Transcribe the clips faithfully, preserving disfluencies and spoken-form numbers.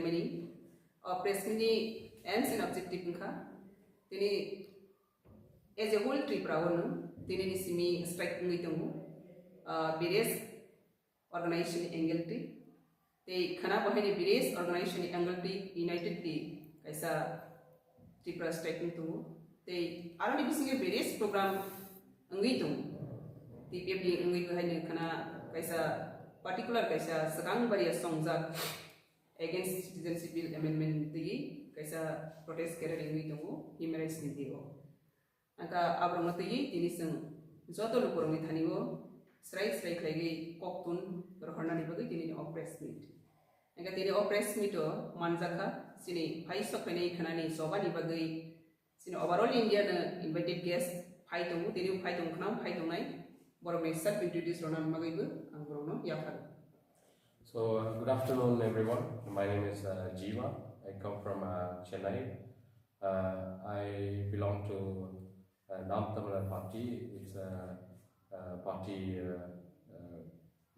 Meeting, o press meet ni aims and objective wngkha tini as a whole Tripura o no tini ni simi strike wngwi tongo, ah, various organization ni angle twi tei khana bo haini various organization ni angle twi unitedly kaisa Tripura strike wng tongo tei aroni bisingo various program wngwi tongo. T P F ni wngwi bo haino khana kaisa particular kaisa swkang baria songjak against Citizenship Bill Amendment twi kaisa protest gathering wngwi tongo human rights ni twi o. Angkha aborokno twi tini chwng joto lukurokni thani o srai srai khlaiwi koktun rohornani bagwi tini o press meet. Angkha tini o press meet o manjakha chini phai sok phainai khanani choba ni bagwi chini overall India no invited guest phai tongo, tini phai tong khna phai tongnai borokni self introduce rwna bagwi bo ang borokno yapharo. So, uh, good afternoon, everyone. My name is uh, Jiva. I come from uh, Chennai. Uh, I belong to uh, Naam Tamizhar Party. It's a, a party uh, uh,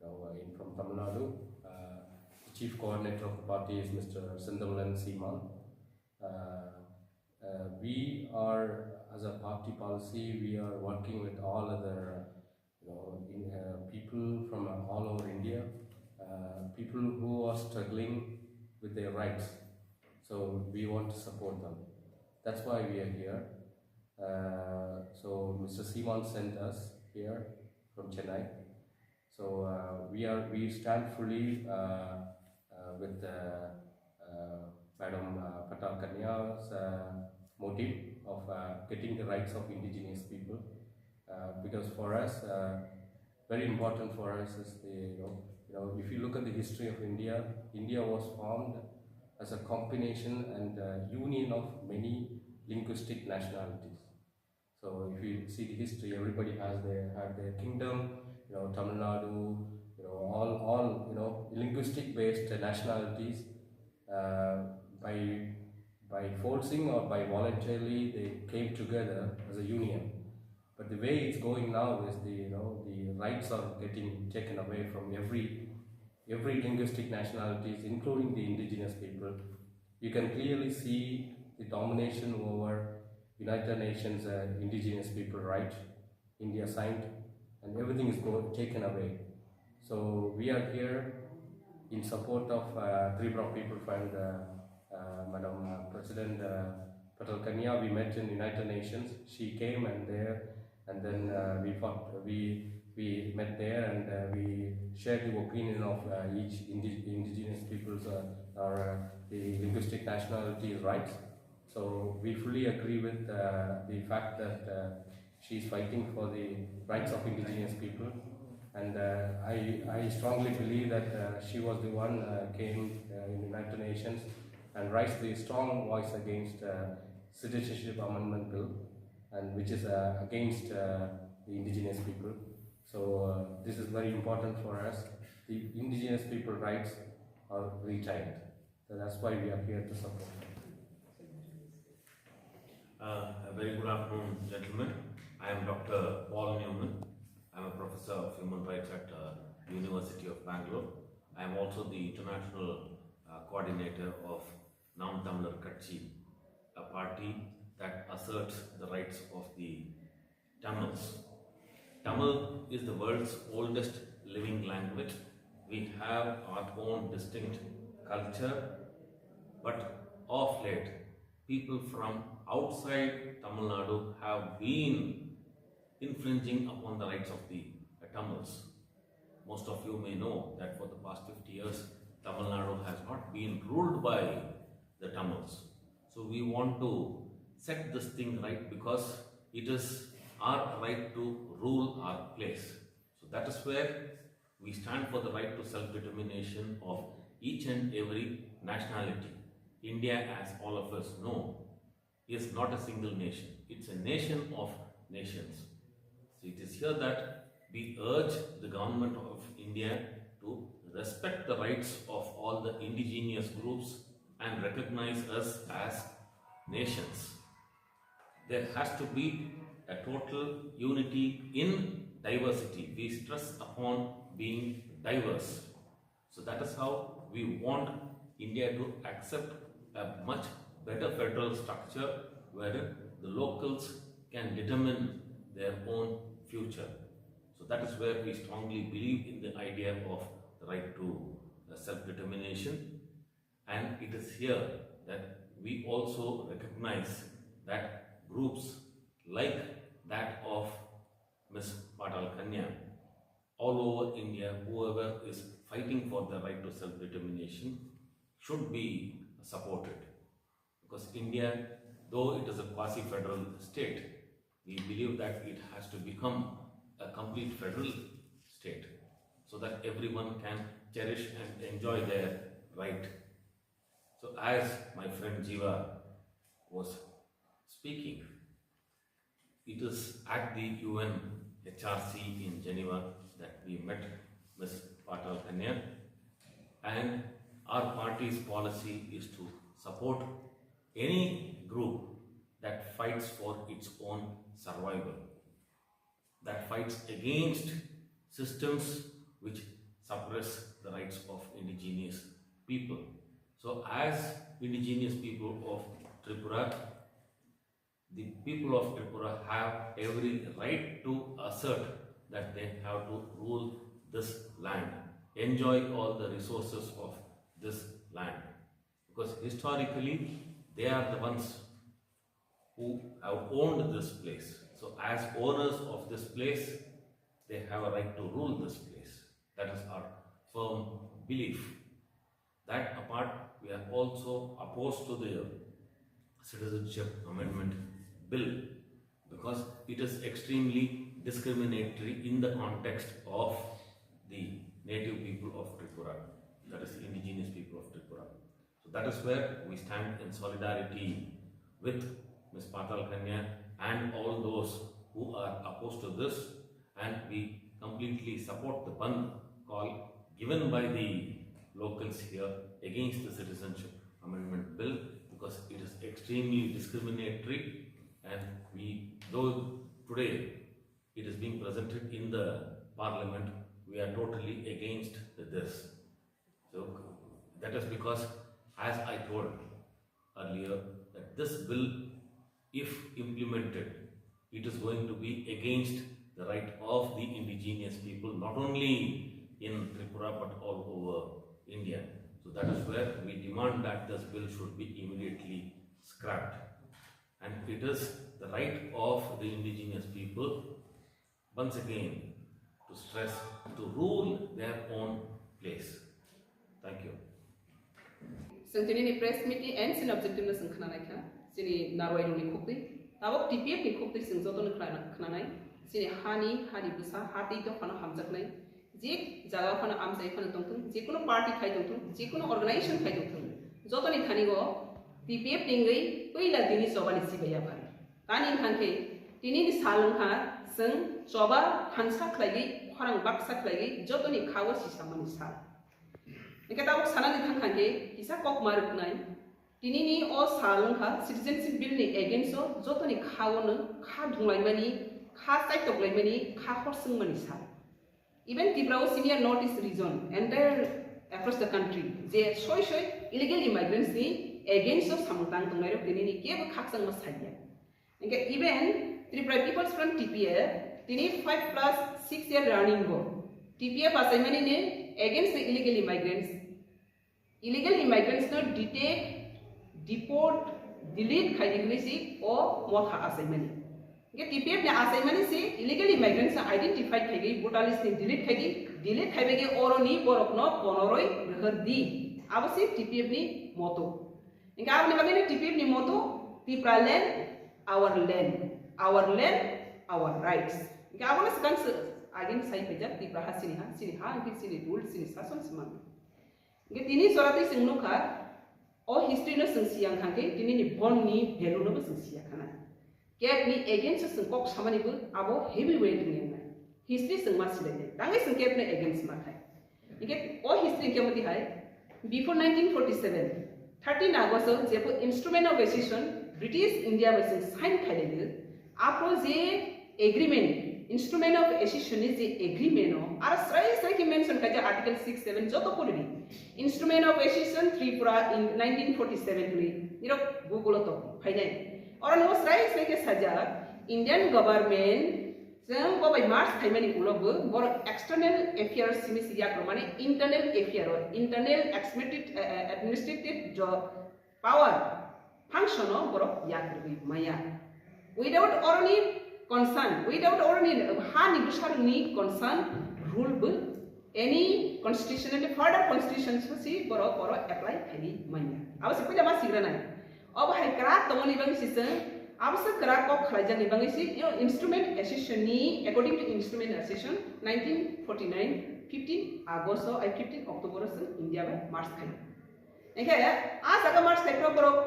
now, uh, in from Tamil Nadu. Uh, the chief coordinator of the party is Mister Sendamulan Seeman. Uh, uh, we are, as a party policy, we are working with all other, you know, in, uh, people from uh, all over India, uh, people who are struggling with their rights. So we want to support them. That's why we are here. Uh, so Mister Seeman sent us here from Chennai. So uh, we are, we stand fully uh, uh, with uh, uh, Madam uh, Patel Kanya's uh, motive of uh, getting the rights of indigenous people, uh, because for us, uh, very important for us is the, you know, you know, if you look at the history of India, India was formed as a combination and uh, union of many linguistic nationalities. So if you see the history, everybody has their, had their kingdom, you know, Tamil Nadu, you know, all, all, you know, linguistic based nationalities, uh, by, by forcing or by voluntarily, they came together as a union. But the way it's going now is the, you know, the rights are getting taken away from every, every linguistic nationalities, including the indigenous people. You can clearly see the domination over United Nations uh, indigenous people right. India signed, and everything is go- taken away. So we are here in support of uh, Tripura People Front, uh, uh, Madam uh, President uh, Patel Kanya. We met in United Nations. She came and there, and then uh, we fought, we we met there and uh, we shared the opinion of uh, each indi- indigenous peoples uh, or uh, the linguistic nationality rights. So we fully agree with uh, the fact that uh, she is fighting for the rights of indigenous people. And uh, I, I strongly believe that uh, she was the one uh, came uh, in the United Nations and raised the strong voice against uh, Citizenship Amendment Bill, and which is uh, against uh, the indigenous people. So uh, this is very important for us. The indigenous people rights are retained. So that's why we are here to support. Uh, a very good afternoon, gentlemen. I am Doctor Paul Newman. I'm a professor of human rights at uh, University of Bangalore. I am also the international uh, coordinator of Naam Tamizhar Katchi, a party that asserts the rights of the Tamils. Tamil is the world's oldest living language. We have our own distinct culture, but of late, people from outside Tamil Nadu have been infringing upon the rights of the uh, Tamils. Most of you may know that for the past fifty years, Tamil Nadu has not been ruled by the Tamils. So we want to set this thing right because it is our right to rule our place. So that is where we stand for the right to self determination of each and every nationality. India, as all of us know, is not a single nation, it's a nation of nations. So it is here that we urge the government of India to respect the rights of all the indigenous groups and recognize us as nations. There has to be a total unity in diversity. We stress upon being diverse. So that is how we want India to accept a much better federal structure where the locals can determine their own future. So that is where we strongly believe in the idea of the right to uh, self-determination. And it is here that we also recognize that groups like that of Miss Patal Kanya all over India, whoever is fighting for the right to self-determination should be supported. Because India, though it is a quasi-federal state, we believe that it has to become a complete federal state so that everyone can cherish and enjoy their right. So as my friend Jiva was speaking, it is at the U N H R C in Geneva that we met Miss Patal Kanya, and our party's policy is to support any group that fights for its own survival, that fights against systems which suppress the rights of indigenous people. So as indigenous people of Tripura, the people of Tripura have every right to assert that they have to rule this land, enjoy all the resources of this land. Because historically, they are the ones who have owned this place. So as owners of this place, they have a right to rule this place. That is our firm belief. That apart, we are also opposed to the Citizenship Amendment Bill because it is extremely discriminatory in the context of the native people of Tripura, that is indigenous people of Tripura. So that is where we stand in solidarity with Miss Patal Kanya and all those who are opposed to this, and we completely support the bandh call given by the locals here against the Citizenship Amendment Bill because it is extremely discriminatory, and we, though today it is being presented in the parliament, we are totally against this. So that is because, as I told earlier, that this bill, if implemented, it is going to be against the right of the indigenous people, not only in Tripura but all over India. So that is where we demand that this bill should be immediately scrapped. And it is the right of the indigenous people, once again, to stress, to rule their own place. Thank you. Chwng tini ni press meet ni M C ni objective no chwng khna nai kha, chini narwai rok ni khuk twi, tabok T P F ni khuk twi chwng joto no khna, khna nai, chini ha ni, ha ni bwsa, ha twi dophano hamjak nai, je jaga phano amchai phano tong thung, je kuno party khai tong thung, je kuno organization khai tong thung, joto ni thani o T P F ni wngwi puila tini choba ni chibai ya phai. Tani wngkha khe, tini ni sal wngkha, chwng choba thansa khlaigwi, khorang baksa khlaigwi, jotoni kha-o si samani sal. Hwnkhe tabuk sanani thangkha khe, kisa kok ma rwknai, tini ni o sal wngkha Citizenship Bill ni against o jotoni kha-o no kha dhunglaimani, kha chaitoklaimani, kha horswngmani sal. Even Tripura o senior North East region, entire across the country, je soi soi illegal immigrants ni against o samung tang tongnai rok tini ni kebo khakchangma saiya. Hingke even Tripura People's Front T P F tini five plus six year running go T P F achaimani ni against the illegal immigrants. Illegal immigrants no detect, deport, delete khai di hinwi si o motha achaimani. Hingke T P F ni achaimani si illegal immigrants no identify khai di, voter list ni delete khai di, delete khai bai khe oro ni borok no bonoroi rohor di. Abo si T P F ni moto. Hingke aboni bagwi no T P F ni moto, Tipra land, our land, our land, our rights. Hingke abono swkang se agini sai phaijak Tipra ha chini ha, chini ha hingke chini rule, chini sason se manwi. Hingke tini jora tei chwng nukha, o history no chwng siyang kha khe tini ni bond ni value no bo chwng siya khana. Cat ni against o chwng kok samani bo abo heavy weight ni wngnai. History chwng ma silai nai. Tangwi chwng cat ni against ma khai. Hingke o history hingke modi hai, before nineteen forty-seven, thirteen August o jebo Instrument of Accession British India bai chwng sign khailaidu, aphro je agreement Instrument of Association ni je agreement o, aro srai srai khe mention khaijak article six seven joto pori di. Instrument of Association Tripura in nineteen forty-seven hwnwi, nirok Google o tongo, phainai. Oro no srai srai khe sajak, Indian government chwng bo bai merge khaimani ulo bo borok external affairs simi si yak rwmani internal affair o, internal administrative, eh, eh, administrative jo-, power function o borok yak rwgwi maya. Without oroni consent, without oroni hani bwsarokni consent rule bo any constitution and further constitution si borok oro apply khaini manya. Abo se puila ma sigranai. Obo hai kwrak tongmani bagwi si chwng, abo se kwrak kok khlaijakni bagwi si, you know, instrument association ni, according to instrument association, nineteen forty-nine, fifteen August o, ai fifteen October o chwng India bai merge khai. Engkhe a jaga merge khai phano borok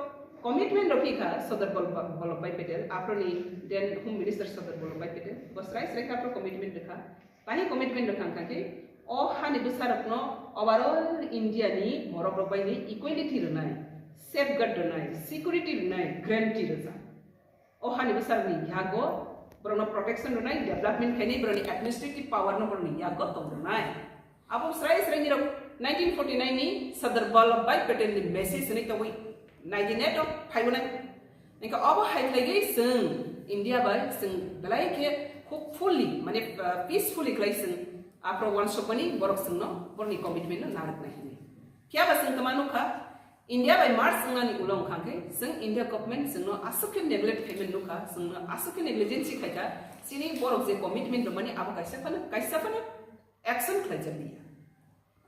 commitment rok kha Sardar Vallabh-, Vallabhbhai Patel, aphro ni then Home Minister Sardar Vallabhbhai Patel, bo srai srai kha aphro commitment rwkha. Tani commitment rwkha wngkha khe, o hani bwsarokno overall India ni borok rok bai ni equality rwnai, safeguard rwnai, security rwnai, guarantee rwjak. O hani bwsarokni yago borokno protection rwnai, development khainai, borokni administrative power no borokni yago tong rwnai. Abo srai srai nirok nineteen forty-nine ni Sardar Vallabhbhai Patel ni message hwnwi tongwi ninety-nine o phaibo nai. Engkhe obo hai khlaigwi chwng India bai chwng belai khe hopefully, mane, uh, peacefully khlai chwng aphro uansukmani borok chwngno borokni commitment no narwknai hwnwi. Phiya ba chwng tama nukha, India bai merge wngnani ulo wngkha khe chwng India government chwngno aswk khe neglect khaimani nukha, chwngno aswk khe negligence khaikha, chini borok je commitment rwmani abo kaisa phano, kaisa phano action khlaijak liya.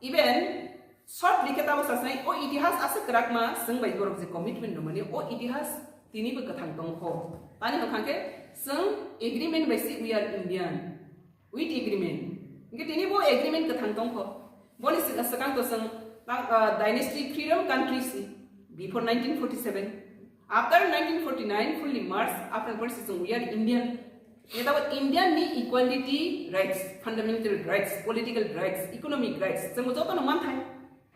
Even shortly khe tamo sasnai, o itihas aswk kwrakma chwng bai borok je commitment rwmani, o itihas tinibo kwthang tongkho. Tani hwnkha khe chwng agreement bai si we are Indian. With agreement. Hingke tini bo agreement kwthang tongkho. Boni sw-, swkang to chwng, ah, dynasty freedom country si before nineteen forty-seven. After nineteen forty-nine fully merge, after merge chwng we are Indian. Neta bo Indian ni equality rights, fundamental rights, political rights, economic rights, chwng bo joto no manthai.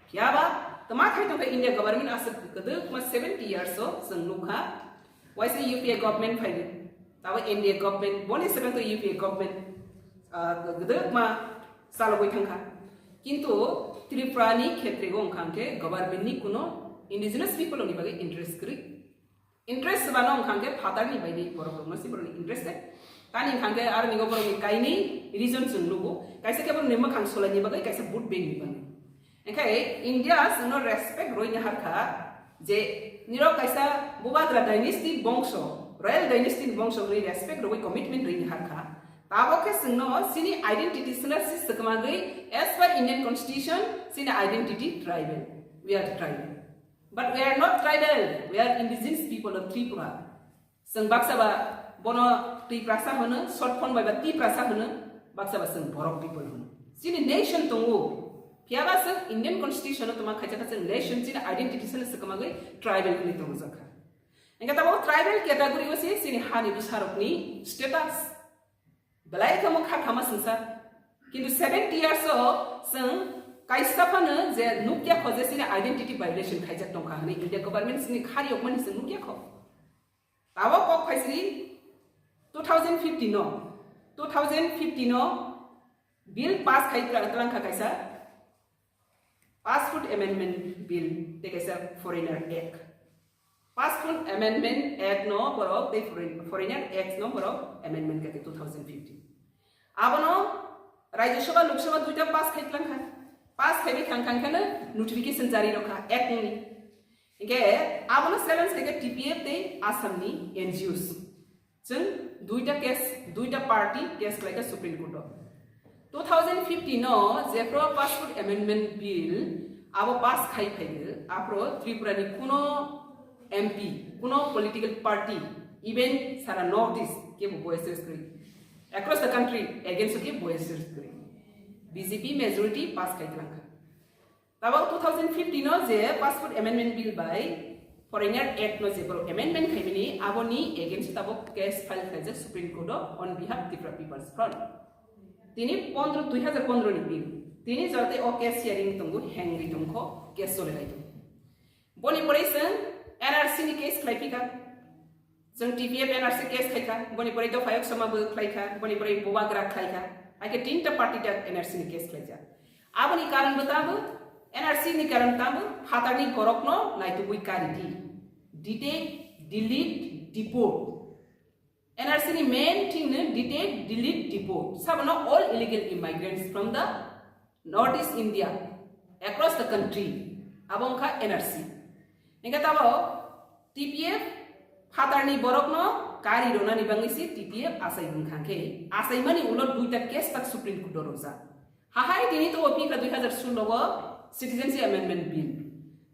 Phiya ba, tama khai tongkha India government aswk kwdwkma seventy years o chwng nukha, waisa U P A government phaidi, tabo N D A government, boni swkang to U P A government, ah, kwdwkma chalogwi thangkha. Kintu Tripura ni khetre o wngkha hwnkhe government ni kuno indigenous people ni bagwi interest kwrwi. Interest bano wngkha hwnkhe phatarni baini borok rokno se borokni interest de. Tani wngkha hwnkhe aroni go borokni kainwi reason chwng nugo. Kaisa khe borokni mwkhang solaini bagwi, kaisa vote bank ni bagwi. Hwnkhe India chwngno respect roini harkha je nirok kaisa Bubagra dynasty bongso, royal dynasty ni bongso hwnwi respect rogwi commitment roini harkha. Tabok khe chwngno chini identity swnarsi swkmagwi as per Indian constitution chini identity tribal. We are tribal. But we are not tribal, we are indigenous people of Tripura. Chwng baksa ba bono Tiprasa hwno, short form bai ba Tiprasa hwno, baksa ba chwng Borok people hwno. Chini nation tongo, phiya ba chwng Indian constitution o tongma khaijak kha chwng nation, chini identity sano swkmagwi tribal hwnwi tongjakha. Hingke tabuk tribal category o se chini hani bwsarokni status. Belai khe mokha thama singsa. Kintu seventy years o chwng kaisa phano je nukya kho je chini identity violation khaijak tongkha hwnwi India government chini khari yokmani chwng nukya kho. Tabuk kok phaisri two thousand fifteen o, two thousand fifteen o bill pass khai twlang kha kaisa. Passport Amendment Bill tei kaisa Foreigner Act. Passport Amendment Act no borok tei Foreign-, Foreigner Act no borok amendment kha khe two thousand fifteen. Abono Rajya Sabha, Lok Sabha duita pass khai twlang kha. Pass khai bai khang khang kheno notification jari rw kha Act ni. Hingke abono challenge khai khe T P F tei Assam ni N G Os. Chwng duita case, duita party case khlaikha Supreme Court o. Two thousand fifteen o jephru Passport Amendment Bill abo pass khai phaiyo, aphru Tripura ni kuno M P, kuno political party, even sara North East kebo voice raise kwrwi. Across the country against o kebo voice raise kwrwi. B J P majority pass khai twlang kha. Tabuk two thousand fifteen o je Passport Amendment Bill bai Foreigner Act no je borok amendment khaimani, aboni against tabuk case file khlaijak Supreme Court o on behalf Tripura People's Front. Tini pondro, dui hajar pondro ni bill. Tini jora tei o case hearing tongo, hengwi tongkho, case choli lai tongo. Boni pore chwng N R C ni case khlai phika. Chwng T P F N R C case khlaikha, boni pore dophayok sama bo khlaikha, boni pore bubagra khlaikha, haikhe tinta party ta N R C ni case khlaijak. Aboni karon bo tamo, N R C ni karon tamo, phatarni borokno naitugwi kari di. Detect, delete, deport. N R C ni main thing no detect, delete, deport. Sabono all illegal immigrants from the North East India, across the country. Abo wngkha N R C. Hingkhe tamo T P F phatarni borokno kari ronani bangwi se T P F achai wngkha khe, achaimani ulo duita case tak Supreme Court o rwjak. Hahai tini to phi kha dui hazar solo o Citizenship Amendment Bill.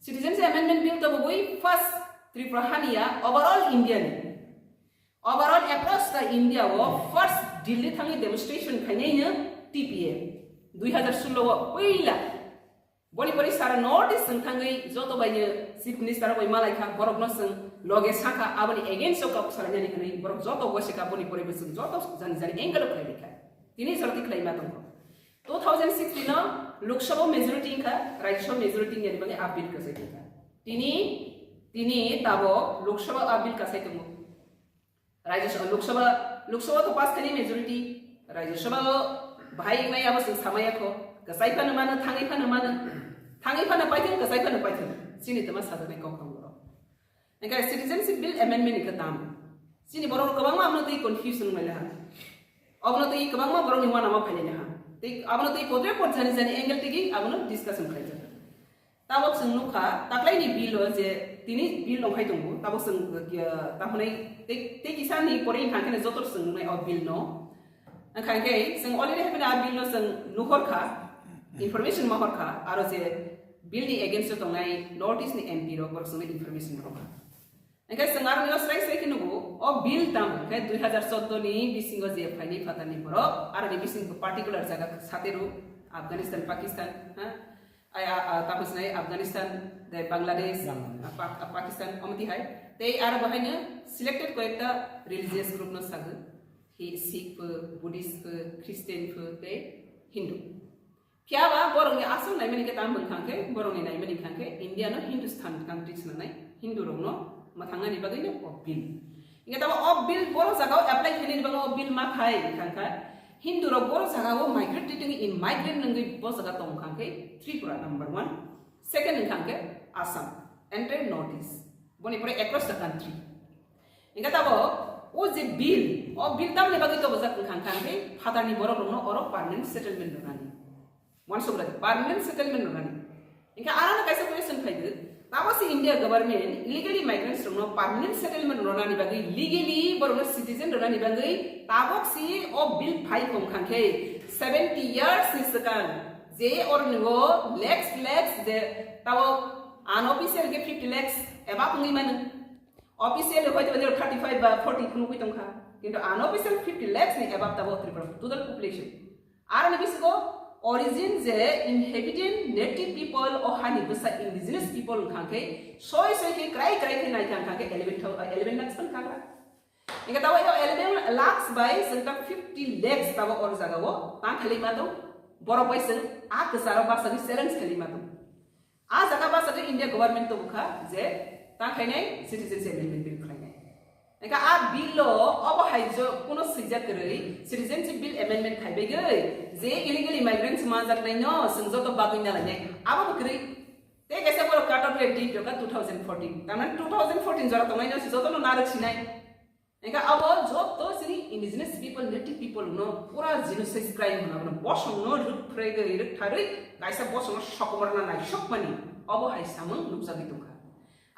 Citizenship Amendment Bill to bugwi first Tripura hania overall India ni. Overall across the India o first Delhi thangwi demonstration khainai no T P F. Dui hazar solo o puila. Boni pore sara North East chwng thangwi joto bai no Chief Minister bai malai kha, borok no chwng loge sakha, aboni against o kok salainani hwnwi borok joto gosika, boni pore bo chwng joto jani jani angle o khlai kha. Tini jora twi khlai ma tongkho. Two thousand sixteen no Lok Sabha majority wngkha, Rajya Sabha majority wngya ni bagwi a bill kasai tongkha. Tini, tini tabok Lok Sabha a bill kasai tongo. Rajya Sabha, Lok Sabha, Lok Sabha to pass khaini majority, Rajya Sabha o bahai wngnai abo chwng samaya kho, kasai phano mano, thangwi phano mano, thangwi phano paithung, kasai phano paithung, chini tama sajaknai kok tongo. Engkhe Citizenship Bill Amendment wngkha tamo. Chini borok kwbangma abono twi confusion wnglaha. Abono twi kwbangma borokni uanama phailailaha. Tei abono twi potre pot jani jani angle tigi abono discussion khlaijak. Tabok chwng nukha, taklaini bill o je tini bill ongkhai tongo, tabok chwng, uh, tamhwnai tei, tei kisa ni pore wngkha khe joto chwng nuknai o bill no. Wngkha khe chwng already hapheno a bill no chwng nuhorkha, information ma horkha, aro je bill ni against o tongnai North East ni M P rok, borok chwngno information rokha. Hingkhe chwng aro nino srai srai khe nugo, o bill tamo khe dui hazar choudo ni bisingo je phainai phatarni borok, aroni bisingo particular jaga satero Afghanistan, Pakistan, ha? Ai, a, a, tamo sinai Afghanistan, tei Bangladesh, Bangladesh. A, Pak-, a, Pakistan, omo tihai. Tei aro bahaino selected koyekta religious group no sago. Hi, Sikh pho, Buddhist pho, Christian pho, tei Hindu. Phiya ba borokni aswk naimani khe tamo wngkha khe, borokni naimani wngkha khe India no Hindustan country swnamnai, Hindu rokno mwthangnani bagwi no o bill. Hingkhe tamo o bill boro jaga o apply khainani bagwi o bill ma khai wngkha khe Hindu rok boro jaga o migrate twi tongwi immigrant wngwi bo jaga tong wngkha khe Tripura number one, second wngkha khe Assam, entire North East, boni pore across the country. Hingkhe tamo o je bill, o bill tamni bagwi tobojak wngkha khe phatarni borok rokno oro permanent settlement rwnani. Uansukra permanent settlement rwnani. Hingkhe arano kaisa question phaidu, tamo si India government illegally migrants rokno permanent settlement rwnani bagwi, legally borokno citizen rwnani bagwi tabok si o bill phai khom kha khe seventy years ni swkang je oroni o lakhs lakhs je tabok unofficial khe fifty lakhs above wngwi mano. Officially hoito thirty five ba forty phunugwi tongkha, kintu unofficial fifty lakhs ni above tabok Tripura total population. Aroni bisingo origin je inhabitant native people o hani bwsa indigenous people wngkha khe soi soi khe krai krai khe naikha wngkha khe eleven thou-, eleven lakhs phan khagra. Hingkhe tabo ino eleven lakhs bai chwng ta fifty lakhs tabo or jagao tang khali ma tong, borok bai chwng a kwcharo bachani challenge khali ma tong. A jaga basa khe India government to bukha je ta khainai citizenship amendment bill khlainai. Engkha a bill o obo hai jo kuno swijak kwrwi citizenship bill amendment khai bagwi je illegal immigrants manjaknai no chwng joto bagwi nalainai abo bo kwrwi. Tei kaisa borok cut off date rwkha two thousand fourteen. Tamani two thousand fourteen jora tongnai no se joto no narwk sinai. Engkha abo joto chini indigenous people, native people no pura genocide crime hwnna bono bosong no rwk phrwgwi rwk tharwi kaisa bosong no sokomorna naisok mani obo hai samung nukjagwi tongkha.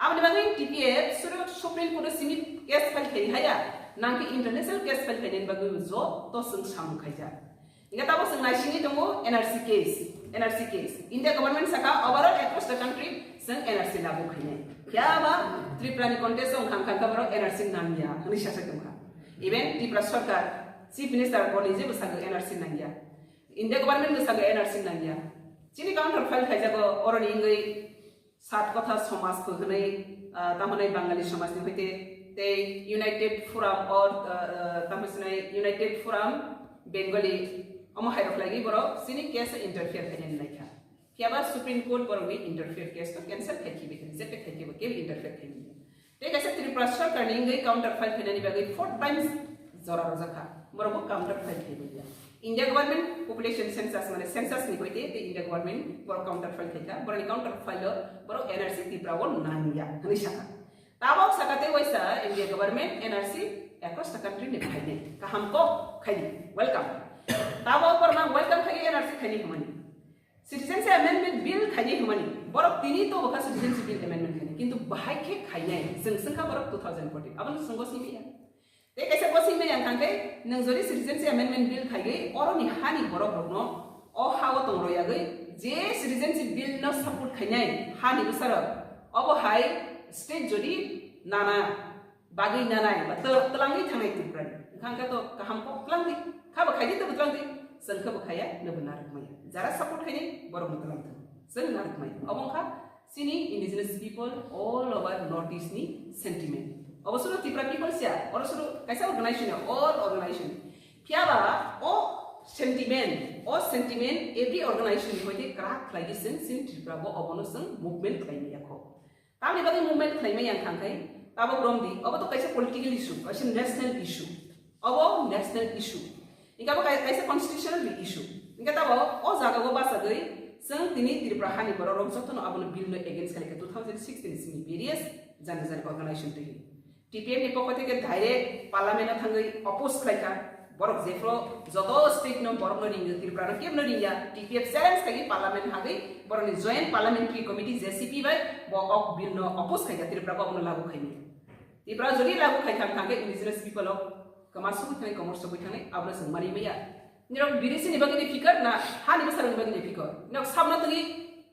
Aboni bagwi T P F suru Supreme Court o simi case file khai haya, nangkhe international case file khainani bagwi joto chwng samung khaijak. Hingkhe tabok chwng naisingwi tongo N R C case, N R C case. India government saka overall across the country chwng N R C lagu khainai. Phiya ba Tripura ni context o wngkha, wngkha, wngkha borok N R C nangya hwnwi sasa tongkha. Even Tripura sarkar, Chief Minister bo nije bwskango N R C nangya. India government bwskango N R C nangya. Chini counter file khaijago oroni wngwi Sat Kotha Somaj pho hwnwi, ah, tamo hwnwi Bangali somajni hoite tei United Forum or, ah, ah, tamo hwnwi United Forum Bengali omo hai rok lagi borok chini case o interfere khainani naikha. Phiya ba Supreme Court borokni interfere case no cancel khai khibi, reject khai khibi, kebo interfere khai khibi. Tei kaisa Tripura sarkar ni wngwi counter file khainani bagwi four times jora rwjakha. Borok bo counter file khaibai ya. India government population census, mane census ni hoite tei India government borok counter file khaikha. Borok ni counter file o borok N R C Tripura o nangya hwnwi sakha. Tabok saka tei waisa India government N R C across the country ni khainai. Kaham kok khaidi. Welcome. Tabok borok nang welcome khai N R C khainai hwnmani. Citizenship Amendment Bill khainai hwnmani. Borok tini to bokha Citizenship Bill Amendment khainai. Kintu bahai khe khainai. Chwng swngkha borok two thousand fourteen. Abono chwng gosini ya. Tei kaisa gosini ya kangkhe nwng jodi Citizenship Amendment Bill khaiwi oroni hani borok rokno o ha o tong royagwi je Citizenship Bill no support khainai hani bwsarok obo hai state jodi nana bagwi nanai ba tw-, twlangwi thangnai Tripura ni. Wngkha hwnkhe to kaham kok twlang di. Kha bo khai di to twlang di. Chwng khe bo khaya, nwbo narwk maya. Jara support khainai, borok no twlang thung. Chwng narwk maya. Obo wngkha chini indigenous people all over North East ni sentiment. Obo suru Tripura people siya, oro suru kaisa organization ya, all organization. Phiya ba o sentiment, o sentiment every organization ni hoite krak khlai di chwng, chini Tripura bo obono chwng movement khlai maya kho. Tamni bagwi movement khlaimai yang kha khe, tabok romdi, obo to kaisa political issue, kaisa national issue. Obo national issue. Hingke abo kai-, kaisa constitutional issue. Hingke tabok o jaga o bachagwi chwng tini Tripura hani borok rok jotono abono bill no against khlaikha two thousand sixteen simi various jani jani organization twi. T P F ni pokho theke direct parliament o thangwi oppose khlaikha. Borok jephru joto state no borok no ringya, Tripura no kebo no ringya, T P F challenge khaigwi parliament hagwi borokni joint parliamentary committee J C P bai bo ok bill no oppose khaikha, Tripura bo abono lagu khaimaya. Tripura jodi lagu khaikha hwnkha khe indigenous people o kwma sugwi thangnai, komor sugwi thangnai, abono chwng mani maya. Nirok B D C ni bagwi ni fikar na hani bwsarok ni bagwi ni fikar? Nirok sabna twi,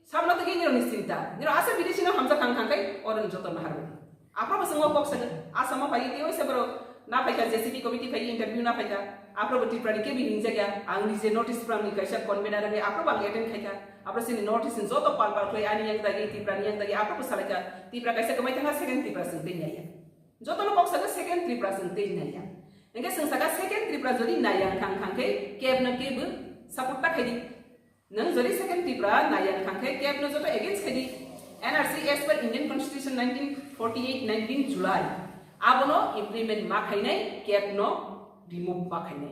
sabna twi nirok ni chinta. Nirok asa B D C no hamjak kha hwnkha khe oro ni joto naharwi. Aphro bo chwng o kok sagwi, Assam o phai tei waisa borok na phaikha, J C P committee phai interview na phaikha. Aphro bo Tripura ni kebo hingjak ya, ang nije North East Forum ni kaisa convener wngwi aphro bo ang attend khaikha. Aphro chini North East ni joto pal pal khlai ani yang dagi, Tripura ni yang dagi aphro bo salaikha, Tripura kaisa kwmai thangkha, second Tripura chwng tei naiya. Joto no kok sagwi second Tripura chwng tei naiya. Hingke chwng saka second Tripura jodi naiya wngkha, wngkha khe kebo no kebo support ta khaidi. Nwng jodi second Tripura naiya wngkha khe kebo no joto against khaidi. N R C as per Indian Constitution nineteen forty-eight nineteen July abono implement ma khainai, kebo no remove ma khainai,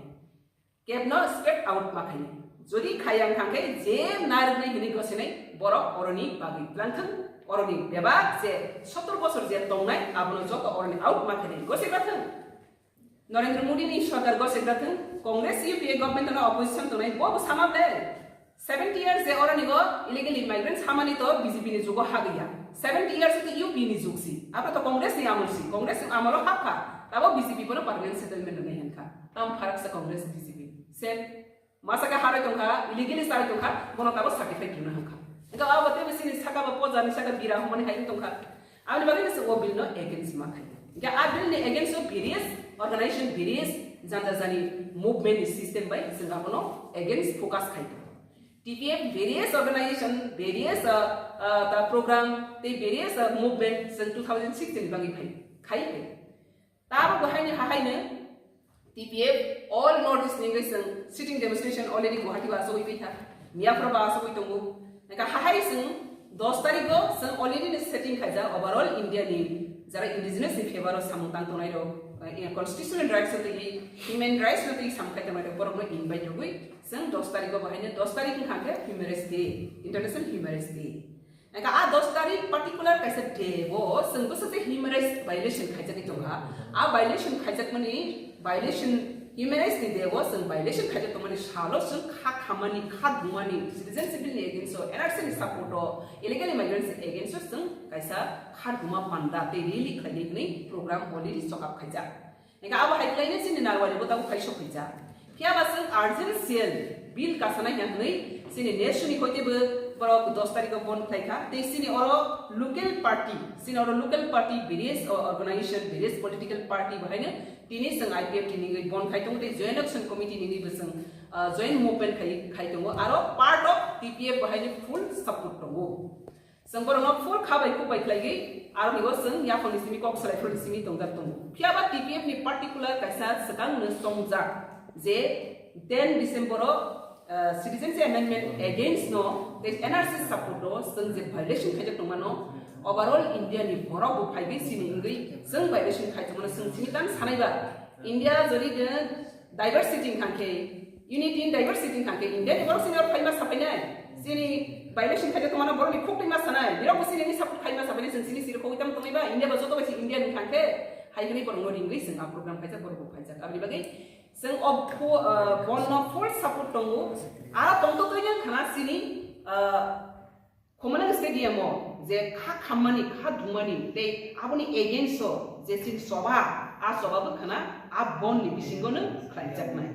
kebo no scrap out ma khainai. Jodi khaiya wngkha khe je narwknai hinwi gosinai borok oroni bagwi twlang thung, oroni bebak je sottor bosor je tongnai abono joto oroni out ma khainai, gosik ra thung. Narendra Modi ni sorkar gosek da thung, Congress U P A government no opposition tongnai bo bo sama ble. Seventy years je oro nigo illegal immigrants hamani to B J P ni jugo hagya. Seventy years to U P ni jug si. Apro to Congress ni amol si. Congress ni amolo hapkha. Tabo B J P bono permanent settlement no nai hankha. Tam pharak sa Congress B J P. Same. Masa khe habai tongkha, illegally sabai tongkha, bono tabo certificate rwna hwnkha. Hwnkhe abo teibo chini saka bo poja ni saka bira hwnmani hai tongkha. Aboni bagwi se o bill no against ma khai. Hwnkhe a bill ni against o various organization, various janja jani movement ni system bai chwng abono against focus khai tongo. T P F various organization, various, uh, uh, the program, tei various, uh, movement chwng two thousand sixteen ni bagwi khai, khai khai. Tabo bo haino hahaino T P F all North East ni wngwi chwng sitting demonstration already Guwahati o asogwi twi kha, Miyaphoro bo asogwi tongo. Hwnkhe hahai chwng dos tarikh o chwng already no setting khaijak overall India ni jara indigenous ni favor o samung tang tongnai rok, eh, constitutional rights no twi, human rights no twi samung khai tongnai rok, borok no invite rwgwi chwng dos tarikh o bo haino, dos tarikh wngkha khe Human Rights Day, International Human Rights Day. Eka a dos tarikh particular kaisa day bo chwng bwswk tei human rights violation khaijagwi tongkha. A violation khaijakmani, violation, human rights ni day bo chwng violation khaijak tongmani salo chwng kha khamani, kha dumani, citizenship bill ni against o, N R C ni support o, illegal immigrants ni against o chwng kaisa kha duma panda tei rally khlainai hwnwi program already chokap khaijak. Hingke abo hai khlaino chini Narwari bo tabuk khai sokphaijak. Phiya ba chwng urgent sale bill kasana hwnwi chini nation ni hoite bo borok dos tarikh o bon khlai kha. Tei chini oro local party, chini oro local party various o-, organization, various political party bo haino tini chwng I P F T ni wngwi bon khai tongo tei Joint Action Committee ni wngwi bo chwng, ah, joint movement khai, khai tongo. Aro part of T P F bo haino full support tongo. Chwng borokno full kha bai kuk bai khlaigwi, aroni o chwng yaphangni simi kok salai phuruni simi tongjak tongo. Phiya ba T P F ni particular kaisa swkangno chongjak je ten December o, ah, Citizenship Amendment against no tei N R C support o chwng je violation khaijak tongmano, Overall India ni borok bo phaiwi chini wngwi chwng violation khai tongmano chwng chini tang sanai ba. India jodi de diversity hwnkha khe, unity in diversity hwnkha khe India ni borok chini oro phaima saphainai. Chini violation khai tongmano borok ni khuk twi ma sanai. Birok bo chini ni support khai ma saphainai, chwng chini siri khogwi tang tongnai ba. India ba joto bai si India ni hwnkha khe hai hwnwi borok no ringwi chwng a program khaijak, borok bo phaijak. Aboni bagwi chwng o phu-, ah, bon no full support tongo. A tongtotwi wngkha na chini, ah, Khumulwng stadium o je kha khammani, kha dungmani tei aboni against o je chini choba, a choba bwkhana a bon ni bisingo no khlaijaknai.